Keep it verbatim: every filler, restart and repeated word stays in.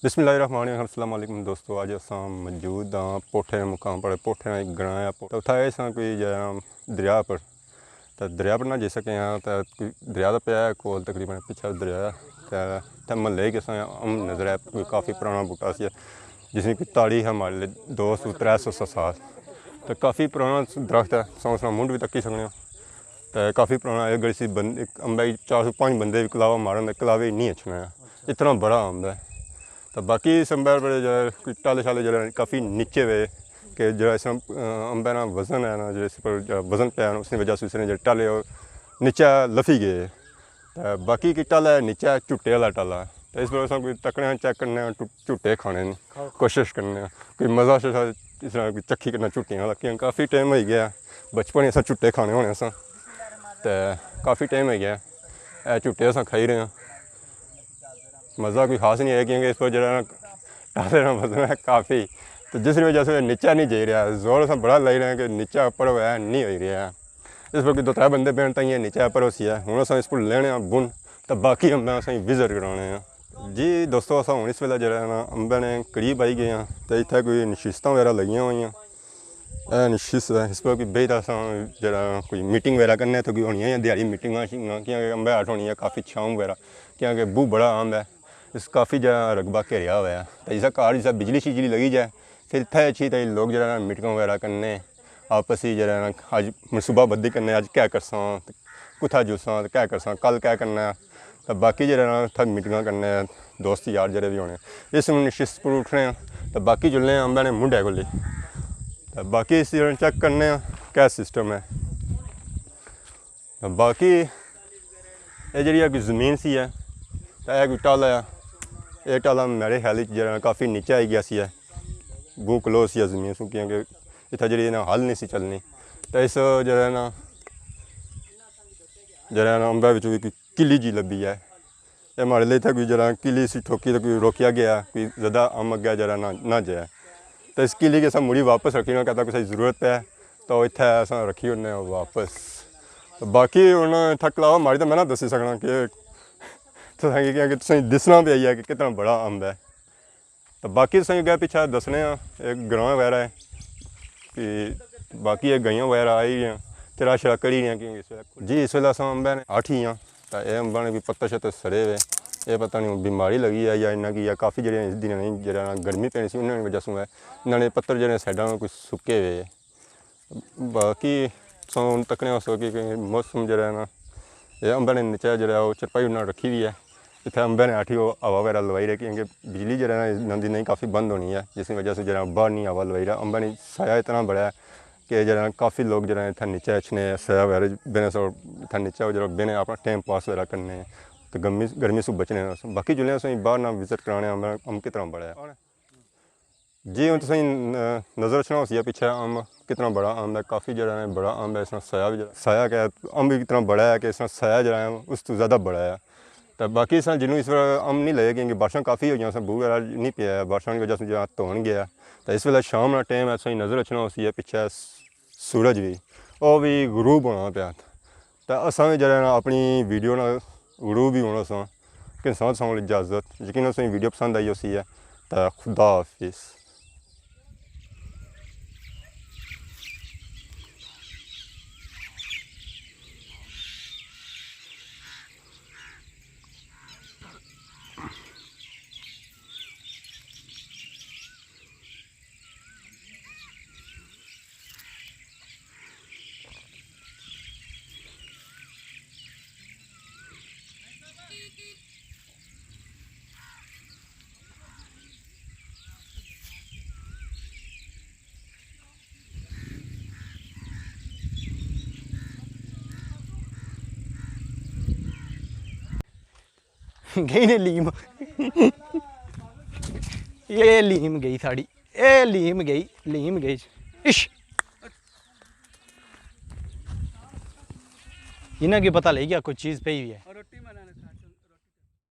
بسم اللہ الرحمن الرحیم۔ السلام علیکم دوستو، اج اساں موجود ہاں پوٹھے مقام پر۔ پوٹھے نا ایک گراں ہے، تو اتھا ایسا کوئی جیڑا دریا پر، تو دریا پر نہ جائی سکے ہاں، تو کوئی دریا تو پیا ہے کول، تقریباً پچھے دریا ہے۔ تو اتھا محلے کے اساں ہم نظر ہے، کوئی کافی پرانا بوٹا سی ہے، جس نے کوئی تاریخ ہے ہمارے لیے دو سو ترے سو سال۔ تو کافی پرانا درخت ہے، اساں اس نا منڈھ بھی تکی سکنے ہاں۔ تو کافی پرانا ہے، اگر اسی بند-، ایک امبے چار سو پانچ بندے بھی کلاوا مارن تو کلاوے ہی نہیں اچھنا ہے، اتنا بڑا امب ہے۔ تو باقی اس امبے پر جیڑا کوئی ٹالے شالے جیڑا کافی نیچے وے، کہ جیڑا اس امبے نا وزن ہے نا، جیڑا اس پر جیڑا وزن پیا نا، اس نے وجہ سے اس نے جیڑے ٹالے اور نیچے لفی گئے۔ تے باقی کی ٹالا ہے نیچے جھٹے والا ٹالا، تے اس پر اساں کوئی تکنے آں، چیک کرنے آں، ٹو-، جھٹے کھانے نی کوشش کرنے آں، کوئی مزہ شزہ اس طرح کوئی چکھی کرنا جھٹیاں والا، کیوں کافی ٹائم ہوئی گیا بچپن اساں جھٹے کھانے ہونے اساں، تے کافی ٹائم ہوئی گیا اے جھٹے اساں کھائی رہے آں۔ مزہ کوئی خاص نہیں آیا، کیونکہ اس پر جیڑا نا ٹالے نا وزن ہے کافی، تو جس وجہ سے نیچے نہیں جائی رہا، زور اساں بڑا لائی رہے ہیں کہ نیچے اپر ہویا نہیں ہوئی رہا۔ اس پر کوئی دو ترے بندے بہن تائیں نیچے اپر ہوسی ہے۔ ہن اساں اس پر لینے آں بن، تے باقی امباں اساں وزٹ کرانے آں۔ جی دوستو، اساں ہن اس ویلے جیڑا ہے نا امباں نے قریب آئی گئے آں، تے اتھے کوئی نشستاں وغیرہ لگیاں ہوئیاں۔ اے نشست ہے، اس پر کوئی بہت اساں جیڑا کوئی میٹنگ وغیرہ کرنے تے کوئی ہونی ہے یا دیہاڑی میٹنگاں شیٹنگاں، کیونکہ امبے ہٹ ہونی ہے کافی چھاؤں وغیرہ، کیونکہ بہت بڑا امب ہے، اس کافی جیڑا رقبہ گھیریا ہوا ہے۔ تے جسا گھر جسا بجلی شجلی لگی جائے، پھر اتھے اچھی تے لوگ جیڑا نا میٹنگاں وغیرہ کرنے، آپس ہی جیڑا نا اج منصوبہ بندی کرنے، اج کیا کرساں، کتھا جلساں تے کیا کرساں، کل کیا کرنا ہے۔ تے باقی جیڑا نا اتھا میٹنگاں کرنے، دوست یار جیڑے بھی ہونے، اس نشست پر اٹھنے آں۔ تے باقی جلنے آں امبے نے منڈے کولی۔ تے باقی اس جیڑا چیک کرنے آں کیا سسٹم ہے۔ باقی اے جیڑی اے کوئی زمین سی ہے، تے اے کوئی ٹالا ہے۔ اے ٹالا میرے خیال وچ جیڑا کافی نیچے آئی گیا سی ہے، بہوں کلوز سی ہے زمین سوں، کیونکہ اتھا جیڑی ہے نا ہل نہیں سی چلنی۔ تے اس جیڑا ہے نا، جیڑا ہے نا امبے وچ بھی کوئی قلعی جی لبھی ہے۔ اے ماڑے لئی اتھا کوئی جیڑا قلعی سی ٹھوکی تے کوئی روکیا گیا، کوئی زیادہ امب اگے جیڑا نہ، نہ جائے۔ تے اس قلعی کی اساں مڑی واپس رکھی نا، کہتا کسے ضرورت پے تو اتھے اساں رکھی اوڑنے آں واپس۔ تے باقی ہن اتھا کلاوا ماری تے میں نہ دسی سکنا کہ تساں کی، کہ تساں دسنا پیا ہے کہ کتنا بڑا امب ہے۔ تے باقی تساں کی اگے پچھے دسنے آں، ایک گراں وغیرہ ہے کہ باقی ایک گائیاں وغیرہ آئی رہیاں، چرا شرا کری رہیاں، کیونکہ اس ویلے، جی، اس ویلے اساں امبے نے ہٹھ ہی آں۔ تے اے امباں نے کوئی پتر شتر سڑے ہوئے، اے پتہ نہیں بیماری لگی ہے یا انہاں کی، یا کافی جیڑے اس دناں نے جیڑا گرمی پینی سی، انہاں نی وجہ سوں ہے، انہاں نے پتر جیڑے سائیڈاں کوئی سکے ہوئے ہے۔ باقی ساں ہن تکنے آں کہ، کہ موسم جیڑا ہے نا، اے امباں نے نیچے جیڑا او چرپائی انہاں رکھی ہوئی ہے، اتھے امباں نے ہٹھ ہی او ہوا وغیرہ لوائی رہے، کیونکہ بجلی جیڑا ہے نا انہاں دی نہیں کافی بند ہونی ہے، جس نی وجہ سے جیڑا باہر نہیں ہوا لوائی رہا۔ امباں نے سایہ اتنا بڑا ہے کہ جیڑا کافی لوگ جیڑا اتھا نیچے اچھنے سایہ وغیرہ بینے سو، اتھا نیچے جیڑا بینے اپنا ٹائم پاس وغیرہ کرنے تے گرمی، گرمی سوں بچنے۔ باقی جلے اساں باہر نا وزٹ کرانے آں، امب کتنا بڑا ہے۔ جی ہن تساں نظر اچھنا ہوسی ہے پچھے امب کتنا بڑا امب ہے، کافی جیڑا ہے بڑا امب ہے، اس نا سایہ بھی جیڑا، سایہ کیا ہے، امب بھی کتنا بڑا ہے کہ اس نا سایہ جیڑا ہے اس تو زیادہ بڑا ہے۔ تے باقی اساں جنوں اس ویلے امب نہیں لگے، کیونکہ بارشاں کافی ہوئی گیاں، اساں بہوں وغیرہ نہیں پیا ہے، بارشاں کی وجہ سے جہاں دھون گیا۔ تے اس ویلے شام نا ٹائم ہے، اساں نظر اچھنا ہوسی ہے پچھے س-، سورج بھی، او بھی غروب ہونا پیا۔ تے اساں بھی جیڑا نا اپنی ویڈیو نا غروب بھی ہونا ساں، کہ ساں ساں اجازت۔ یقیناً تساں ویڈیو پسند آئی ہوسی ہے، تے خدا حافظ۔ گئی نے لیم۔ اے لیم گئی ساڑی۔ اے لیم گئی، لیم گئی۔ اش۔ انہاں کی پتہ لگی گیا کوئی چیز پئی ہوئی ہے۔